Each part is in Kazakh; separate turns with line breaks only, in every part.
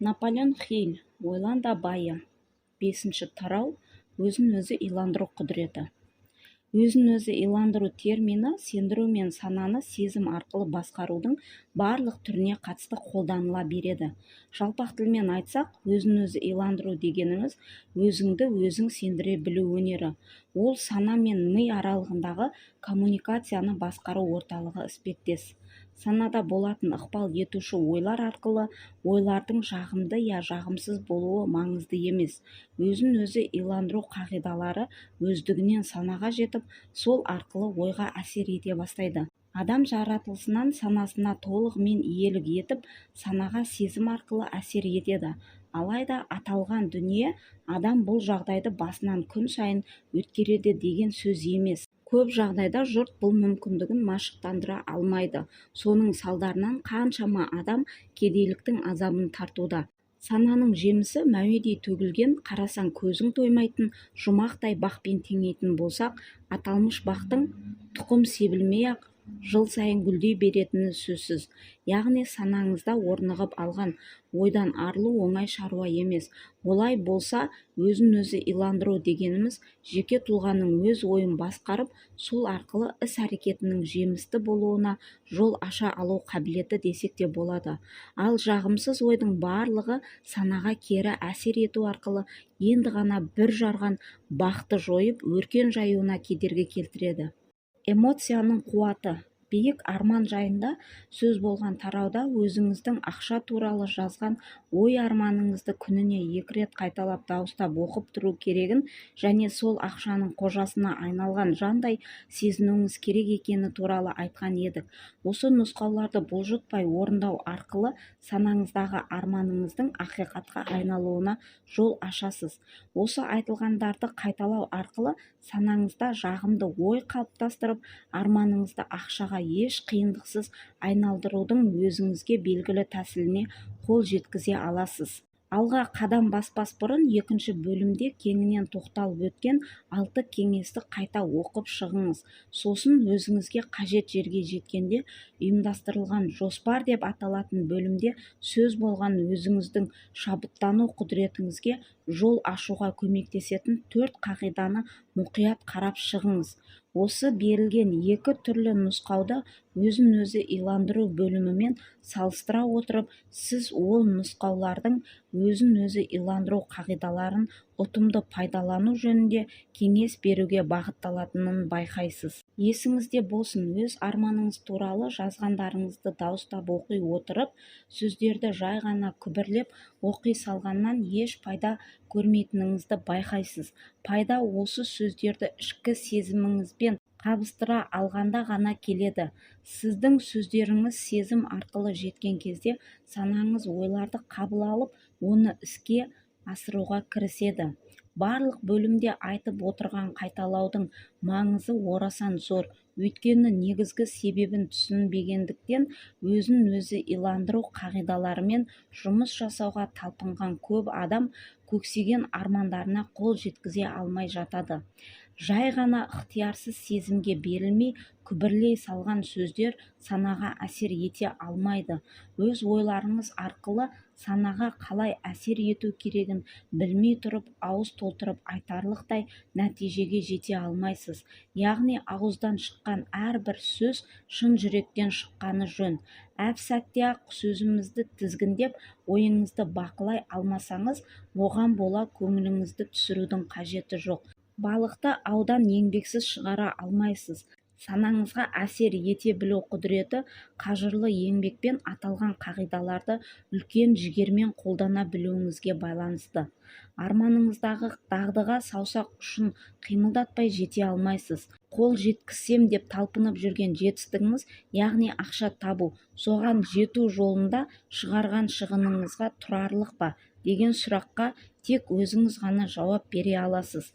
Наполеон Хилл. «Ойлан да байы». Бесінші тарау. Өзін-өзі иландыру құдіреті. Өзін-өзі иландыру термині сендіру мен сананы сезім арқылы басқарудың барлық түріне қатысты қолданыла береді. Жалпақ тілмен айтсақ, өзін-өзі иландыру дегеніміз – өзіңді өзің сендіре білу өнері. Ол сана мен ми аралығындағы коммуникацияны басқару орталығы іспеттес. Санада болатын ықпал етуші ойлар арқылы, ойлардың жағымды я жағымсыз болуы маңызды емес, өзін-өзі иландыру қағидалары өздігінен санаға жетіп, сол арқылы ойға әсер ете бастайды. Адам жаратылысынан санасына толығымен иелік етіп, санаға сезім арқылы әсер етеді. Алайда аталған дүние адам бұл жағдайды басынан күн сайын өткереді деген сөз емес. Көп жағдайда жұрт бұл мүмкіндігін машықтандыра алмайды. Соның салдарынан қаншама адам кедейліктің азабын тартуда. Сананың жемісі мәуедей төгілген, қарасаң көзің тоймайтын жұмақтай бақпен теңейтін болсақ, аталмыш бақтың тұқым себілмей-ақ жыл сайын гүлдей беретіні сөзсіз. Яғни санаңызда орнығып алған ойдан арылу оңай шаруа емес. Олай болса, өзін-өзі иландыру дегеніміз жеке тұлғаның өз ойын басқарып, сол арқылы іс-әрекетінің жемісті болуына жол аша алу қабілеті десек те болады. Ал жағымсыз ойдың барлығы санаға кері әсер ету арқылы енді ғана бүр жарған бақты жойып, өркен жаюына кедергі келтіреді. Эмоцияның қуаты. Биік арман жайында сөз болған тарауда өзіңіздің ақша туралы жазған ой-арманыңызды күніне екі рет қайталап дауыстап оқып тұру керегін және сол ақшаның қожасына айналған жандай сезінуіңіз керек екені туралы айтқан едік. Осы нұсқауларды бұлжытпай орындау арқылы санаңыздағы арманыңыздың ақиқатқа айналуына жол ашасыз. Осы айтылғандарды қайталау арқылы санаңызда жағымды ой қалыптастырып, арманыңызды ақшаға еш қиындықсыз айналдырудың өзіңізге белгілі тәсіліне қол жеткізе аласыз. Алға қадам баспас бұрын екінші бөлімде кеңінен тоқталып өткен алты кеңесті қайта оқып шығыңыз. Сосын өзіңізге қажет жерге жеткенде «Ұйымдастырылған жоспар» деп аталатын бөлімде сөз болған өзіңіздің шабыттану құдіретіңізге жол ашуға көмектесетін төрт қағиданы мұқият қарап шығыңыз. Осы берілген екі түрлі нұсқауды өзін-өзі иландыру бөлімімен салыстыра отырып, сіз ол нұсқаулардың өзін-өзі иландыру қағидаларын ұтымды пайдалану жөнінде кеңес беруге бағытталатынын байқайсыз. Есіңізде болсын, өз арманыңыз туралы жазғандарыңызды дауыстап оқи отырып, сөздерді жай ғана күбірлеп оқи салғаннан еш пайда көрмейтініңізді байқайсыз. Пайда осы сөздерді ішкі сезіміңізбен қабыстыра алғанда ғана келеді. Сіздің сөздеріңіз сезім арқылы жеткен кезде санаңыз ойларды қабыл алып, оны іске асыруға кіріседі. Барлық бөлімде айтып отырған қайталаудың маңызы орасан зор. Өйткені негізгі себебін түсінбегендіктен өзін-өзі иландыру қағидаларымен жұмыс жасауға талпынған көп адам көксеген армандарына қол жеткізе алмай жатады. Жай ғана ықтиярсыз сезімге берілмей күбірлей салған сөздер санаға әсер ете алмайды. Өз ойларыңыз арқылы санаға қалай әсер ету керегін білмей тұрып, ауыз толтырып айтарлықтай нәтижеге жете алмайсыз. Яғни ауыздан шыққан әрбір сөз шын жүректен шыққаны жөн. Әп-сәтте-ақ сөзіңізді тізгіндеп, ойыңызды бақылай алмасаңыз, оған бола көңіліңізді түсірудің қажеті жоқ. Балықты аудан еңбексіз шығара алмайсыз. Санаңызға әсер ете білу құдіреті қажырлы еңбекпен, аталған қағидаларды үлкен жігермен қолдана білуіңізге байланысты. Арманыңыздағы дағдыға саусақ ұшын қимылдатпай жете алмайсыз. Қол жеткізсем деп талпынып жүрген жетістігіңіз, яғни ақша табу, соған жету жолында шығарған шығыныңызға тұрарлық па деген сұраққа тек өзіңіз ғана жауап бере аласыз.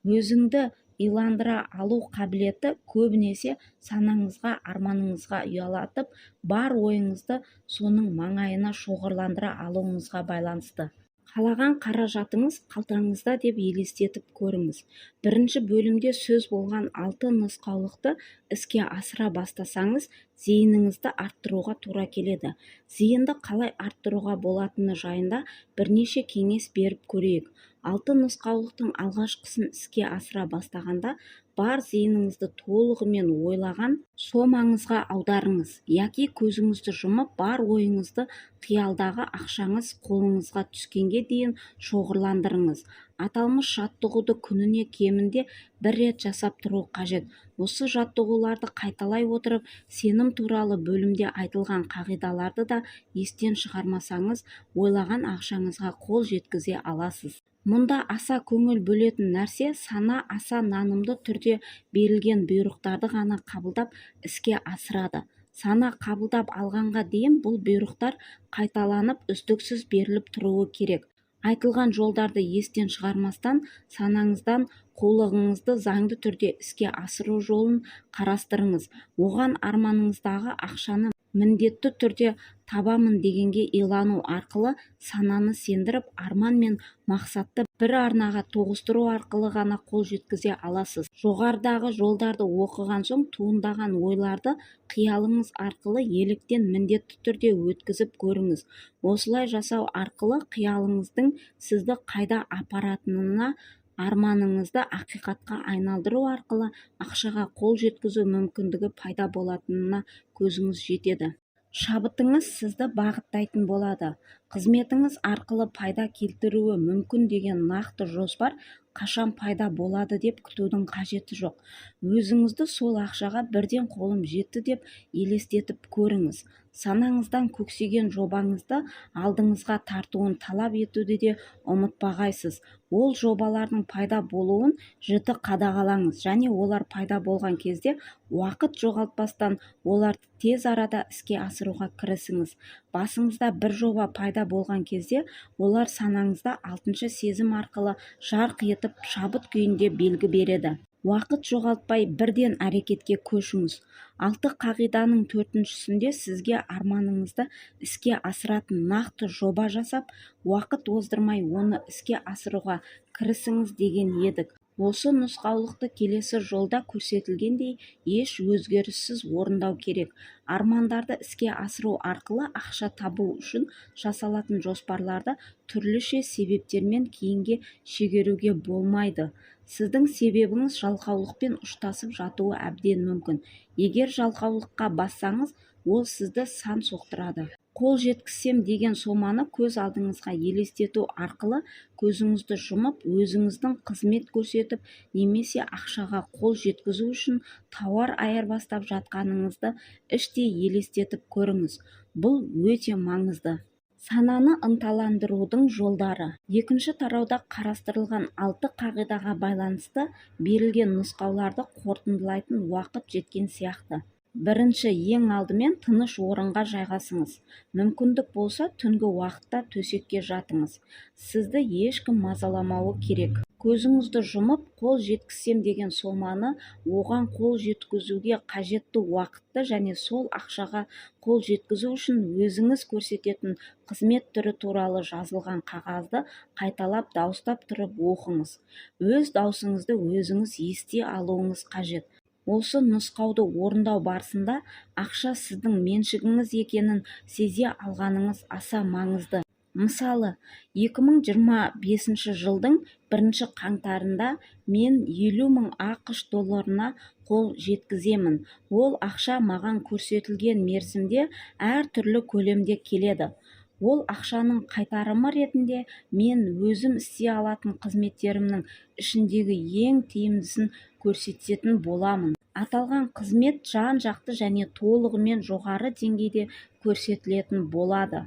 Өзіңді иландыра алу қабілеті көбінесе санаңызға арманыңызға ұялатып, бар ойыңызды соның маңайына шоғырландыра алуыңызға байланысты. Қалаған қаражатыңыз қалтаңызда деп елестетіп көріңіз. Бірінші бөлімде сөз болған алты нұсқаулықты іске асыра бастасаңыз, зейініңізді арттыруға тура келеді. Зейінді қалай арттыруға болатыны жайында бірнеше кеңес беріп көрейік. Алты нұсқаулықтың алғашқысын іске асыра бастағанда, бар зейініңізді толығымен ойлаған сомаңызға аударыңыз, яки көзіңізді жұмып, бар ойыңызды қиялдағы ақшаңыз қолыңызға түскенге дейін шоғырландырыңыз. Аталмыш жаттығуды күніне кемінде бір рет жасап тұру қажет. Осы жаттығуларды қайталай отырып, сенім туралы бөлімде айтылған қағидаларды да естен шығармасаңыз, ойлаған ақшаңызға қол жеткізе аласыз. Мұнда аса көңіл бөлетін нәрсе: сана аса нанымды түрде берілген бұйрықтарды ғана қабылдап, іске асырады. Сана қабылдап алғанға дейін бұл бұйрықтар қайталанып, үздіксіз беріліп тұруы керек. Айтылған жолдарды естен шығармастан, санаңыздан қулығыңызды заңды түрде іске асыру жолын қарастырыңыз. Оған арманыңыздағы ақшаны міндетті түрде табамын дегенге илану арқылы сананы сендіріп, арман мен мақсатты бір арнаға тоғыстыру арқылы ғана қол жеткізе аласыз. Жоғарыдағы жолдарды оқыған соң туындаған ойларды қиялыңыз арқылы електен міндетті түрде өткізіп көріңіз. Осылай жасау арқылы қиялыңыздың сізді қайда апаратынына, арманыңызды ақиқатқа айналдыру арқылы ақшаға қол жеткізу мүмкіндігі пайда болатынына көзіңіз жетеді. Шабытыңыз сізді бағыттайтын болады. Қызметіңіз арқылы пайда келтіруі мүмкін деген нақты жоспар қашан пайда болады деп күтудің қажеті жоқ. Өзіңізді сол ақшаға бірден қолым жетті деп елестетіп көріңіз. Санаңыздан көксеген жобаңызды алдыңызға тартуын талап етуді де ұмытпағайсыз. Ол жобалардың пайда болуын жіті қадағалаңыз және олар пайда болған кезде уақыт жоғалтпастан оларды тез арада іске асыруға кірісіңіз. Басыңызда бір жоба пайда болған кезде, олар санаңызда алтыншы сезім арқылы жарқ етіп, шабыт күйінде белгі береді. Уақыт жоғалтпай, бірден әрекетке көшіңіз. Алты қағиданың төртіншісінде сізге арманыңызды іске асыратын нақты жоба жасап, уақыт оздырмай оны іске асыруға кірісіңіз деген едік. Осы нұсқаулықты келесі жолда көрсетілгендей еш өзгеріссіз орындау керек. Армандарды іске асыру арқылы ақша табу үшін жасалатын жоспарларды түрліше себептермен кейінге шегеруге болмайды. Сіздің себебіңіз жалқаулықпен ұштасып жатуы әбден мүмкін. Егер жалқаулыққа бассаңыз, ол сізді сан соқтырады. Қол жеткізсем деген соманы көз алдыңызға елестету арқылы көзіңізді жұмып, өзіңіздің қызмет көрсетіп немесе ақшаға қол жеткізу үшін тауар айырбастап жатқаныңызды іштей елестетіп көріңіз. Бұл өте маңызды. Сананы ынталандырудың жолдары. Екінші тарауда қарастырылған алты қағидаға байланысты берілген нұсқауларды қорытындылайтын уақыт жеткен сияқты. Бірінші, ең алдымен тыныш орынға жайғасыңыз. Мүмкіндік болса, түнгі уақытта төсекке жатыңыз. Сізді ешкім мазаламауы керек. Көзіңізді жұмып, қол жеткізсем деген соманы, оған қол жеткізуге қажетті уақытты және сол ақшаға қол жеткізу үшін өзіңіз көрсететін қызмет түрі туралы жазылған қағазды қайталап, дауыстап тұрып оқыңыз. Өз даусыңызды өзіңіз ести алуыңыз қажет. Осы нұсқауды орындау барысында ақша сіздің меншігіңіз екенін сезе алғаныңыз аса маңызды. Мысалы, 2025 жылдың бірінші қаңтарында мен 50 000 АҚШ долларына қол жеткіземін. Ол ақша маған көрсетілген мерзімде әртүрлі көлемде келеді. Ол ақшаның қайтарымы ретінде мен өзім істей алатын қызметтерімнің ішіндегі ең тиімдісін көрсететін боламын. Аталған қызмет жан-жақты және толығымен жоғары деңгейде көрсетілетін болады.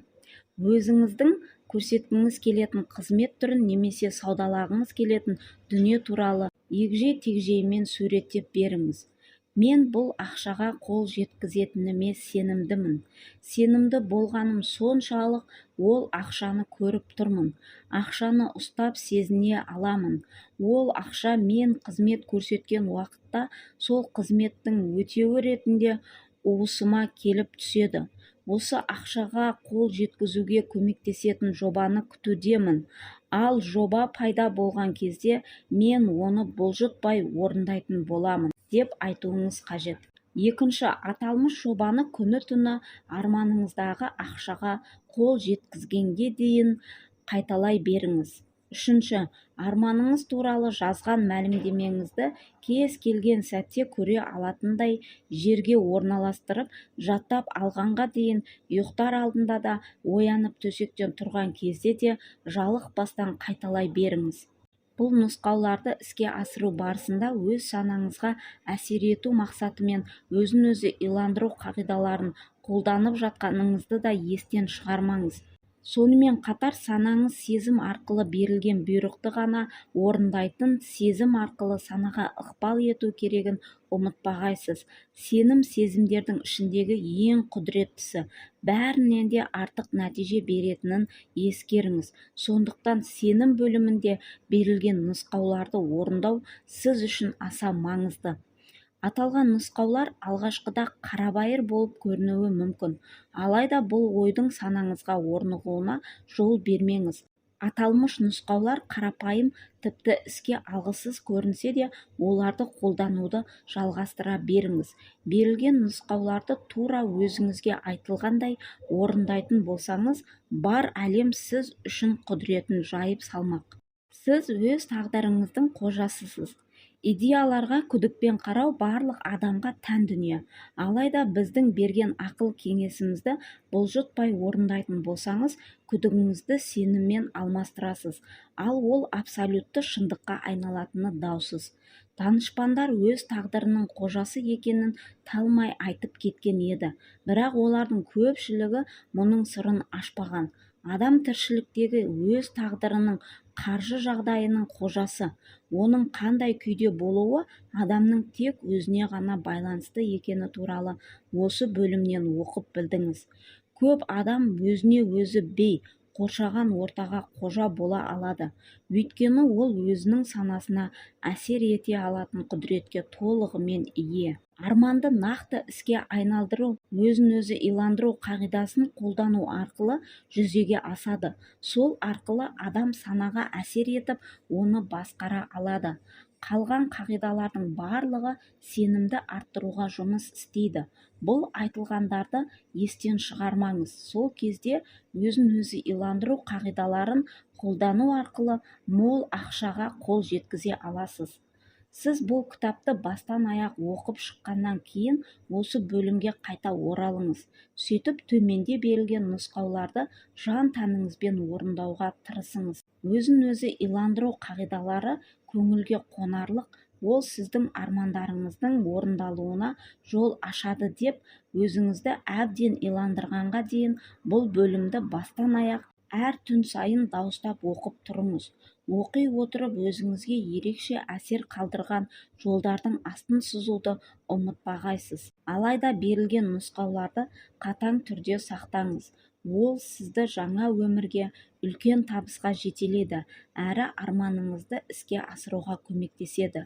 Өзіңіздің көрсеткіңіз келетін қызмет түрін немесе саудалағыңыз келетін дүние туралы егжей-тегжейімен суреттеп беріңіз. Мен бұл ақшаға қол жеткізетініме сенімдімін. Сенімді болғаным соншалық, ол ақшаны көріп тұрмын, ақшаны ұстап сезіне аламын. Ол ақша мен қызмет көрсеткен уақытта сол қызметтің өтеуі ретінде уысыма келіп түседі. Осы ақшаға қол жеткізуге көмектесетін жобаны күтудемін. Ал жоба пайда болған кезде мен оны бұлжытпай орындайтын боламын», – деп айтуыңыз қажет. Екінші, аталмыш жобаны күні-түні арманыңыздағы ақшаға қол жеткізгенге дейін қайталай беріңіз. Үшінші, арманыңыз туралы жазған мәлімдемеңізді кез келген сәтте көре алатындай жерге орналастырып, жаттап алғанға дейін ұйықтар алдында да, оянып төсектен тұрған кезде де жалықпастан қайталай беріңіз. Бұл нұсқауларды іске асыру барысында өз санаңызға әсер ету мақсатымен өзін-өзі иландыру қағидаларын қолданып жатқаныңызды да естен шығармаңыз. Сонымен қатар санаңыз сезім арқылы берілген бұйрықты ғана орындайтын, сезім арқылы санаға ықпал ету керегін ұмытпағайсыз. Сенім – сезімдердің ішіндегі ең құдіреттісі, бәрінен де артық нәтиже беретінін ескеріңіз. Сондықтан сенім бөлімінде берілген нұсқауларды орындау сіз үшін аса маңызды. Аталған нұсқаулар алғашқыда қарабайыр болып көрінуі мүмкін. Алайда бұл ойдың санаңызға орнығуына жол бермеңіз. Аталмыш нұсқаулар қарапайым, тіпті іске алғысыз көрінсе де, оларды қолдануды жалғастыра беріңіз. Берілген нұсқауларды тура өзіңізге айтылғандай орындайтын болсаңыз, бар әлем сіз үшін құдіретін жайып салмақ. Сіз өз тағдырыңыздың қожасысыз. Идеяларға күдікпен қарау барлық адамға тән дүние. Алайда біздің берген ақыл-кеңесімізді бұлжытпай орындайтын болсаңыз, күдігіңізді сеніммен алмастырасыз, ал ол абсолютті шындыққа айналатыны даусыз. Данышпандар өз тағдырының қожасы екенін талмай айтып кеткен еді. Бірақ олардың көпшілігі мұның сырын ашпаған. Адам тіршіліктегі өз тағдырының, қаржы жағдайының қожасы. Оның қандай күйде болуы адамның тек өзіне ғана байланысты екені туралы осы бөлімнен оқып білдіңіз. Көп адам өзіне-өзі бей, қоршаған ортаға қожа бола алады. Өйткені ол өзінің санасына әсер ете алатын құдіретке толығымен ие. Арманды нақты іске айналдыру өзін-өзі иландыру қағидасын қолдану арқылы жүзеге асады. Сол арқылы адам санаға әсер етіп, оны басқара алады. Қалған қағидалардың барлығы сенімді арттыруға жұмыс істейді. Бұл айтылғандарды естен шығармаңыз. Сол кезде өзін-өзі иландыру қағидаларын қолдану арқылы мол ақшаға қол жеткізе аласыз. Сіз бұл кітапты бастан-аяқ оқып шыққаннан кейін осы бөлімге қайта оралыңыз. Сөйтіп, төменде берілген нұсқауларды жан-тәніңізбен орындауға тырысыңыз. Өзін-өзі иландыру қағидалары көңілге қонарлық, ол сіздің армандарыңыздың орындалуына жол ашады деп өзіңізді әбден иландырғанға дейін бұл бөлімді бастан-аяқ әр түн сайын дауыстап оқып тұрыңыз. Оқи отырып, өзіңізге ерекше әсер қалдырған жолдардың астын сызуды ұмытпағайсыз. Алайда берілген нұсқауларды қатаң түрде сақтаңыз. Ол сізді жаңа өмірге, үлкен табысқа жетелейді әрі арманыңызды іске асыруға көмектеседі.